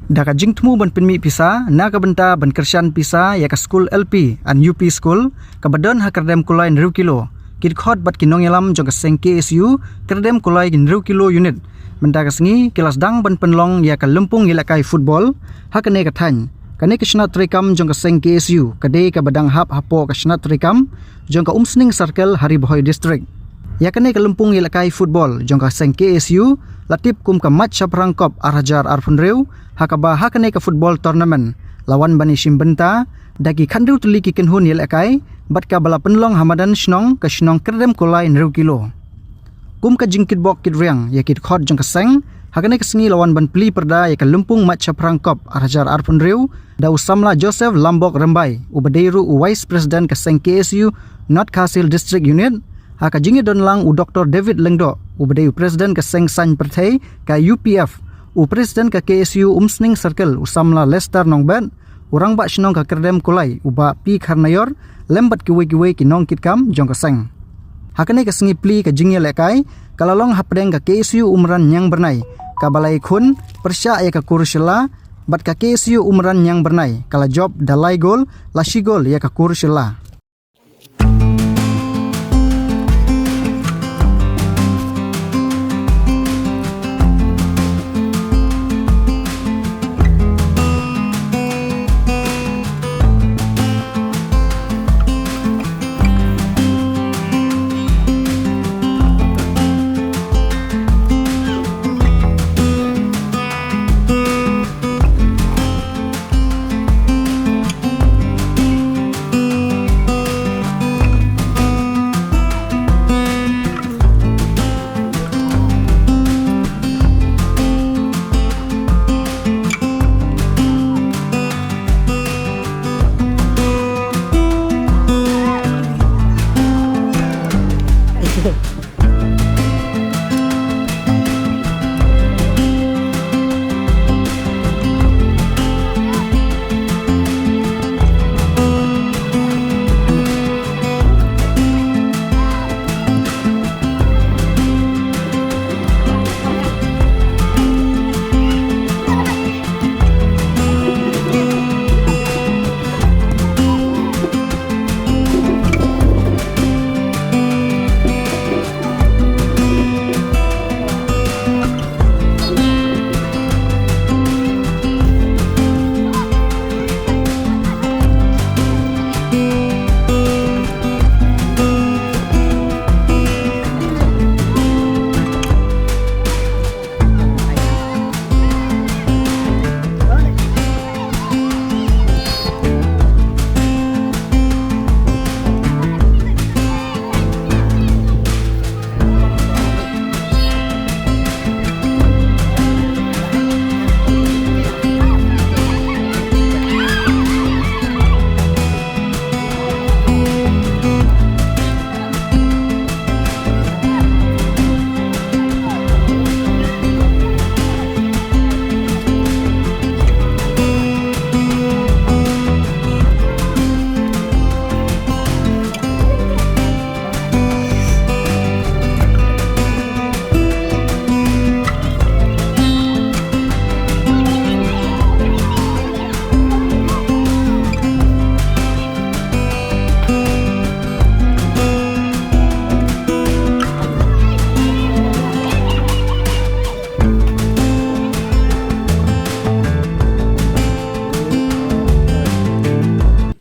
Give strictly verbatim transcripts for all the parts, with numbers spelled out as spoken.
Da ka jingthmu ban pynmih pisa na ka bynta ban kyrshan pisa ïa ka skul L P and U P skul kaba don ha Kyrdem Kulai hynriew kilo, ki dkhot bad ki nongïalam jong ka seng K S U Kyrdem Kulai hynriew kilo unit mynta ka sngi ki la sdang ban pynlong ïa ka lympung ïalehkai football ha kane ka thaiñ. Kane ka shnat treikam jong ka seng K S U ka dei kaba dang hap hapoh ka shnat treikam jong ka Umsning Circle ha Ri Bhoi District. Ïa kane ka lympung ïalehkai football jong ka seng K S U la tip kum ka Mait Shaphrang Cup ar hajar arphew hynriew, ha kaba ha kane ka football tournament la wan ban ïashim bynta da ki khathynriew tylli ki kynhun ïalehkai bad kaba la pynlong ha madan shnong ka shnong Kyrdem Kulai hynriew kilo. Kum ka jingkitbok kitriang ïa ki dkhot jong ka seng, ha kane ka sngi la wan ban plie pyrda ïa ka lympung Mait Shaphrang Cup ar hajar arphew hynriew da u samla Joseph Lambok Rymbai uba dei ruh u Vice President ka seng K S U North Khasi Hills District Unit, ha ka jingïadon lang u Doktor David Lyngdoh uba dei u President ka seng saiñ pyrthei ka U P F, u President ka K S U Umsning Circle u samla Lester Nongbet, u Rangbah Shnong ka Kyrdem Kulai u Bah P Kharnaior, lem bad kiwei kiwei ki nongkitkam jong ka seng. Ha kane ka sngi plie ka jingïalehkai ka la long hapdeng ka K S U Umran Niang Byrnai kaba la ïakhun pyrshah ïa ka Kurushylla, bad ka K S U Umran Niang Byrnai ka la jop da lai gol la shi gol ïa ka Kurushylla.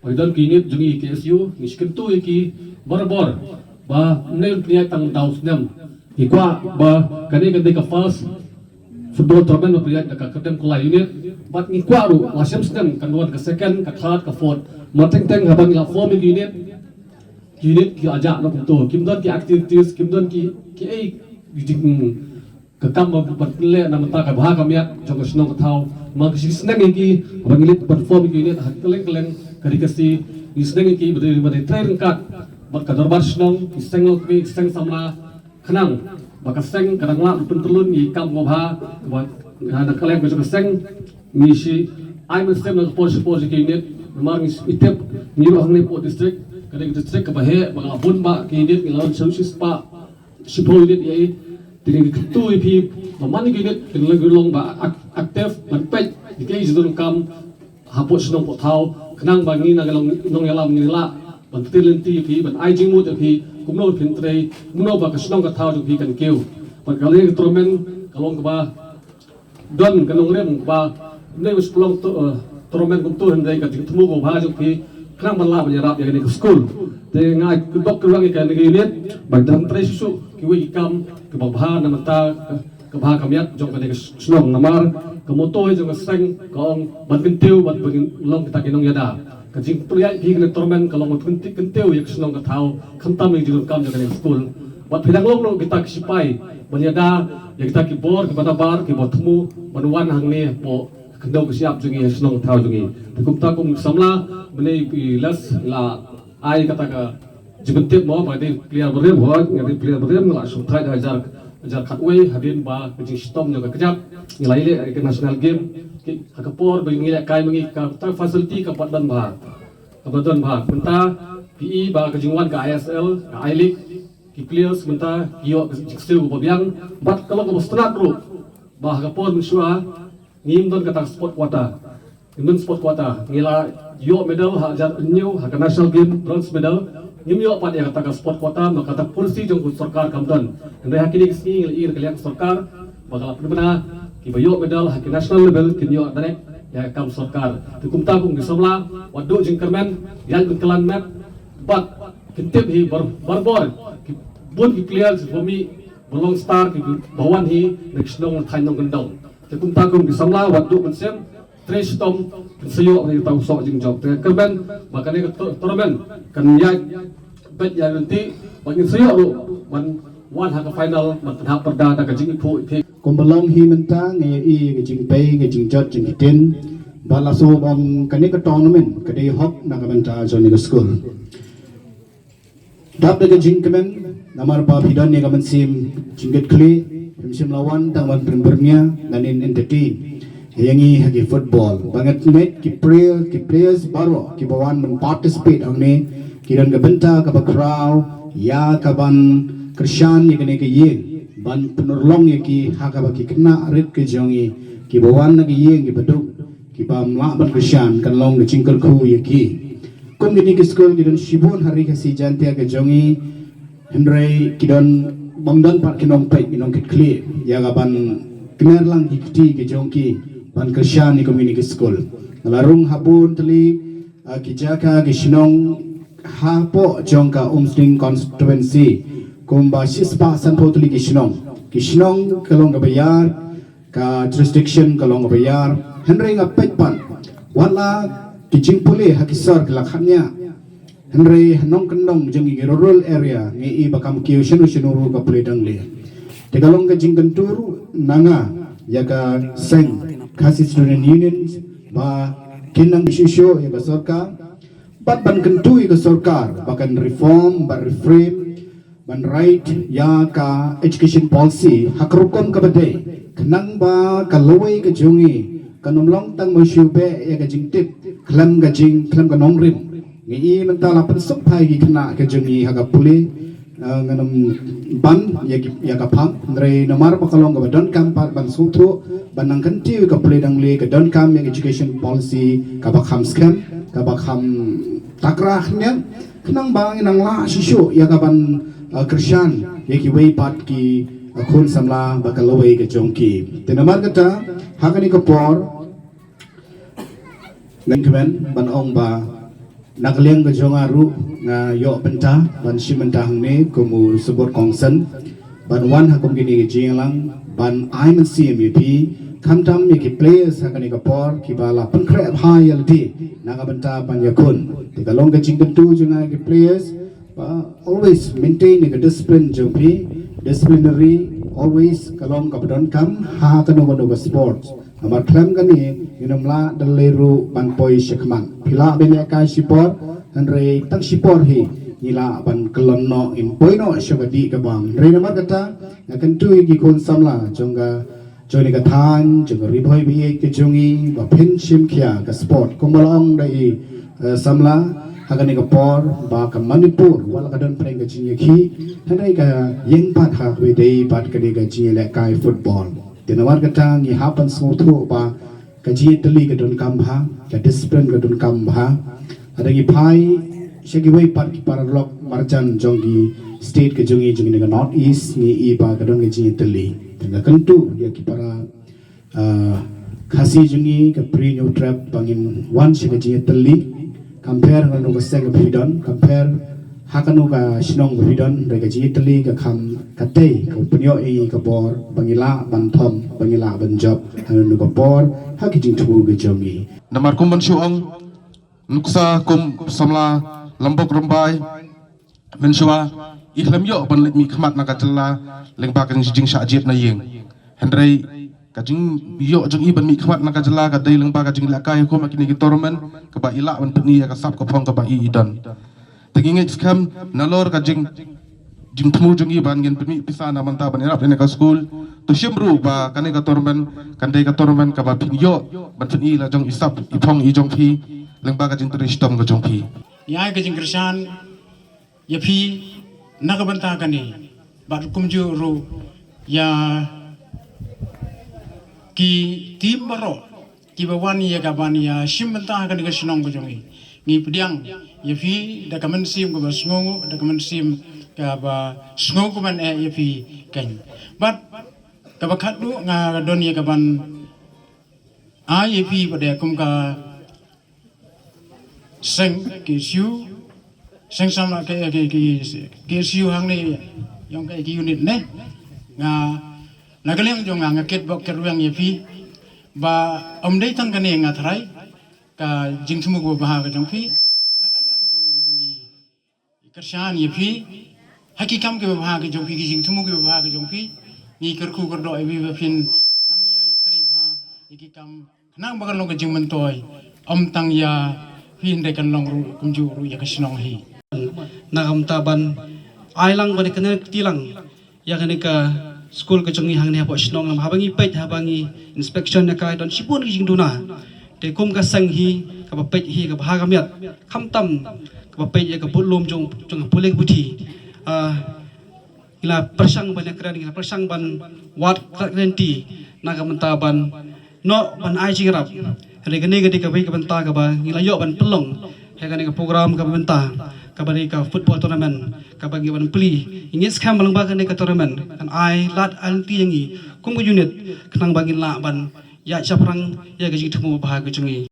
Ba ki don ki unit jong ngi K S U, ngi sngewthuh ïa ki barabor ba ym dei ban pynïaid tang daw snem. Ngi kwah ba kane kan dei ka first football tournament ba pynïaid da ka Kyrdem Kulai unit. Bad ngi kwah ruh la shem snem kan wan ka second, ka third, ka fourth. Mar teng teng haba ngi la form ïa ki unit, ki unit ki la jah na kumto. Kim don ki activities, kim don ki, ki ei, ki jing, ka kam ba, ba pynleh na bynta ka bha ka miat jong ka shnong ka thaw. Ma ngi sneng ïa ki ba ngi leit ban form ïa ki unit ha kylleng kylleng ka Ri Khasi. Ngi sneng ïa ki ba dei, ba dei trei ryngkat bad ka dorbar shnong, ki seng longkmie, ki seng samla, khnang ba ka seng ka dang lah ban pyntyllun ïa ki kam kaba bha kaba na ka liang ka jong ka seng. Ngi shu ai mynsiem na ka por sha ka por ïa ki unit. Namar ngi tip ngi ruh hangne hapoh district, ka dei ka district kaba heh ba ka la bun bha ki unit, ngi la don sha u shispah shiphew unit ïa i. Te ngi kyntu ïa phi ba man ki unit kin long ba ac-, active ban peit Ïa ki jingdonkam hapoh shnong poh thaw, khnang ba ngi na ka long nongïalam ngi lah ban pynlynti ïa phi, ban ai jingmut ïa phi kumno phin trei, kumno ba ka shnong ka thaw jong phi kan kiew. Bad ka lei ka tournament ka long kaba don ka nongrim ba ne us pelong tu, eh, tournament kumtu, hynrei ka jingthmu kaba bha jong phi khnang ban lah ban ïarap ïa kane ka skul. Te nga kyrpad kyrpang ïa kane ka unit ba dang trei shuh shuh kiwei ki kam kiba bha na bynta ka bha ka miat jong kane ka shnong. Namar ka motto jong ka seng ka ong ban kyntiew, ban, ban long kita ki nongïada. Ka jingpynlong ïa kane ka tournament ka long ban kyntiew, kyntiew ïa ka shnong ka thaw, khamtam ïa ka jingdonkam jong kane ka skul. Bad phi dang long ruh kita ki sipai ban ïada ïa kita ki bor kiba nabar, kiba thmu ban wan hangne hapoh ka khyndew ka shyiap jong ngi, ha shnong thaw jong ngi. Te kumta kum samla mynne i Les i la ai kata ka jingpyntip mo ba dei player barim, hooid nga dei player barim, nga la shongthait ha hajar, hajar khatwei hadien ba ka jingshitom jong ka kjat ngi la ïaleh ïa ka national game. Ki, ha ka por ba ngi lehkai ma ngi kata facility kam pat don bha. Kam pat don bha. Mynta phi i ba ka jingwan ka I S L, ka I-League, ki players mynta ki ïoh ka jingsiew kaba biang bad ka long kaba sngewtynnat ruh ba ha ka por mynshuwa ngim don kata ka sport quota. Ngim don sport quota. Ngi la ïoh medal ha hajar hynñiew ha ka national game, bronze medal. Ngim ïoh pat ïa kata ka sport quota, namar kata policy jong ka sorkar kam don. Hynrei ha kine ki sngi ngi la ïohi ka liang sorkar ba ka la pynbna kiba ïoh medal ha ki national level kin ïoh direct ïa ka kam sorkar. Te kumta kum ki samla wat duh jingkyrmen, ïaid ban kylla met bad kin tip hi bar, barabor ki bun ki players ba mih ba long star kiba wan hi na ki shnong thaiñ nongkyndong. Te kumta kum ki samla wat duh mynsiem, trei shitom, kin sa ïoh ïa uta u soh jingjop. Te kyrmen ba kane ka to-, tournament kan ïaid beit ïaid lynti bad ngin sa ïoh ruh ban wan ha ka final ban pynhap pyrda da ka jingiphuh iphiah. Kumba long hi mynta nga ïohi ka jingpei ka jingjot jingkitien ba la shu ong kane ka tournament ka dei hok na ka bynta jong kane ka skul. Dap da ka jingkmen namar ba phi don ïa ka mynsiem jingkitkhlieh, phim shym la wan tang ban pynbyrngia, nanin entertain ïa ngi ha ki football. Ba nga ngeit ki player, ki players baroh kiba wan ban participate hangne ki don ka bynta kaba khraw ïa kaban kyrshan ïa kane ka ïing, ban pynurlong ïa ki ha kaba ki khynnah rit ki jong ngi kiba wan na ka ïing kiba duk, kiba ym lah ban kyrshan, kan long ka jingkyrkhu ïa ki. Kum kine ki skul ki don shibun ha Ri Khasi Jaiñtia ka jong ngi, hynrei ki don, bym don pat ki nongpeit, ki nongkitkhlieh ïa kaban kner lang ki kti ki jong ki ban kyrshan ïa kum kine ki skul. Nga la rung ha bun tylli, ah, ki jaka ki shnong hapoh jong ka Umsning constituency, kumba shispah sanphew tylli ki shnong. Ki shnong ka long kaba ïar, ka jurisdiction ka long kaba ïar, hynrei nga peit pat wat la ki jingpule ha ki sor ki la kham ïa, hynrei ha nongkyndong jong ngi ki rural area ngi i ba kam kiew shano shano ruh ka pule dang lieh. Te ka long ka jingkyntu ruh na nga ïa ka seng Khasi Student Union ba kin nang shisha ïa ka sorkar, bad ban kyntu ïa ka sorkar ba kan reform, ban reframe, ban write ïa ka education policy ha ka rukom kaba dei, khnang ba ka lawei ka jong ngi kan ym long tang ba shu beh ïa ka jingtip khlem ka jing, khlem ka nongrim. Ngi i mynta la pynsuk phai ki khynnah ka jong ngi ha ka pule, eh, ngan ym ban ïa ki, ïa ka phang, hynrei namar ba ka long kaba donkam pat ban sngewthuh ban nang kyntiew ka pule dang lieh, ka donkam ïa ka education policy kaba kham skhem, kaba kham takra khyndiat, khnang ba ngin nang lah shisha ïa kaban, eh, kyrshan ïa kiwei pat ki, eh, khun samla ba ka lawei ka jong ki. Te namar kata ha kane ka por nga kmen ban ong ba na ka liang ka jong nga ruh nga ïoh bynta ban shim bynta hangne kum u support kongsan ban wan ha kum kine ki jingïalang ban ai mynsiem ïa phi, khamtam ïa ki players ha kane ka por kiba la pynkhreh bha ïa lade na ka bynta ban ïakhun. Te ka long ka jingkyntu jong nga ïa ki players ba always maintain ïa ka discipline jong phi, disciplinary, always ka long kaba donkam ha kano kano ka sports. Namar khlem kane ngin ym lah da lei ruh ban poi shakhmat. Phi lah ban ïalehkai shipor, hynrei tang shipor hi ngi lah ban kyllon noh, ngin poi noh sha ka dih ka bam. Hynrei namar kata nga kyntu ïa ki khun samla jong ka, jong kane ka thaiñ, jong ka Ri Bhoi ba ïeit ka jong ngi, ba phin shim khia ka sport. Kumba la ong da i, eh, samla ha kane ka por ba ka Manipur wat la ka don pdeng ka jingïakhih, hynrei ka ïeng pat ha kaba dei pat kane ka jingïalehkai football. Te namar kata ngi hap ban sngewthuh ba Ka jingïatylli ka donkam bha, ka discipline ka donkam bha. Lada ngi phai sha kiwei pat ki paralok marjan jong ki state ka jong ngi, jong ngi ka North East, ngi i ba ka don ka jingïatylli. Te nga kyntu ïa ki para, ah, Khasi jong ngi, ka Bri Hynñiewtrep, ba ngin wan sha ka jingïatylli. Kam pher hangno ka seng ba phi don, kam pher ha kano ka shnong ba phi don, hynrei ka jingïatylli ka kham katei ka pynïoh ïa ngi ka bor ba ngi lah ban thom, ba ngi lah ban jop ha kano ka por, ha ki jingthmu ka jong ngi. Namar kum ban shu ong, nuksa kum samla Lambok Rymbai mynshuwa, i khlem ïoh ban leit mihkhmat na ka jylla lyngba ka jingshah jied na ïing. Hynrei ka jingïoh jong i ban mihkhmat na ka jylla ka dei lyngba ka jinglehkai kum ha kine ki tournament, kaba i lah ban pyni ïa ka sap ka phong kaba i i don. Te ngi ngeit skhem nalor ka jing, jingthmu jong i ban ngin pynmih pisa na bynta ban ïarap ïa kane ka skul. To shim ruh ba kane ka tournament kan dei ka tournament kaba phin ïoh ban pyni la jong i sap i phong i jong phi lyngba ka jingtrei shitom ka jong phi. Ngi ai ka jingkyrshan ïa phi na ka bynta kane, bad kumjuh ruh ïa ki team baroh kiba wan ïa ka ban ïa shim bynta ha kane ka shnong ka jong ngi. Ngi pdiang ïa phi da ka mynsiem kaba sngew, da ka mynsiem kaba sngewkmen eh ïa phi keiñ. Bad kaba khatduh nga don ïa ka ban ai ïa phi pat de kum ka seng K S U, seng samla K, K, K, K S U hangne, ïong ka ki unit ne. Nga, na ka liang jong nga, nga kit bok kit weng ïa phi, ba ym dei tang kane nga tharai ka jingthmu kaba bha ka jong phi. Na ka liang jong ngi, jong ngi kyrshan ïa phi ha ki kam kiba bha ka jong phi, ki jingthmu kiba bha ka jong phi. Ngi kyrkhu kyrdoh ïa phi ba phin nang ïai trei bha ïa ki kam khnang ba kan long ka jingmyntoi, ym tang ïa phi hynrei kan long ruh kumjuh ruh ïa ka shnong hi. Na ka bynta ban ai lang, ban kynti lang ïa kane ka skul ka jong ngi hangne hapoh shnong, namar haba ngi peit, haba ngi inspection ïa ka, don shibun ki jingduna. Te kum ka seng hi kaba peit hi kaba ha ka miat, khamtam kaba peit ïa ka budlum jong, jong ka pule ka puthi. Ah, ngi la pyrshang ban ïakren, ngi la pyrshang ban wad kyrti na ka bynta ban noh ban ai jingïarap. Hynrei kane ka dei kawei ka bynta kaba ngi la ïoh ban pynlong ha kane ka program kaba mynta, kaba dei ka football tournament, kaba ngi wan plie. Ngi ngeit skhem ba lyngba kane ka tournament kan ai lad ai lynti ïa ngi kum ka unit, khnang ba ngin lah ban ïaid shaphrang ïa ka jingthmu ba bha ka jong ngi.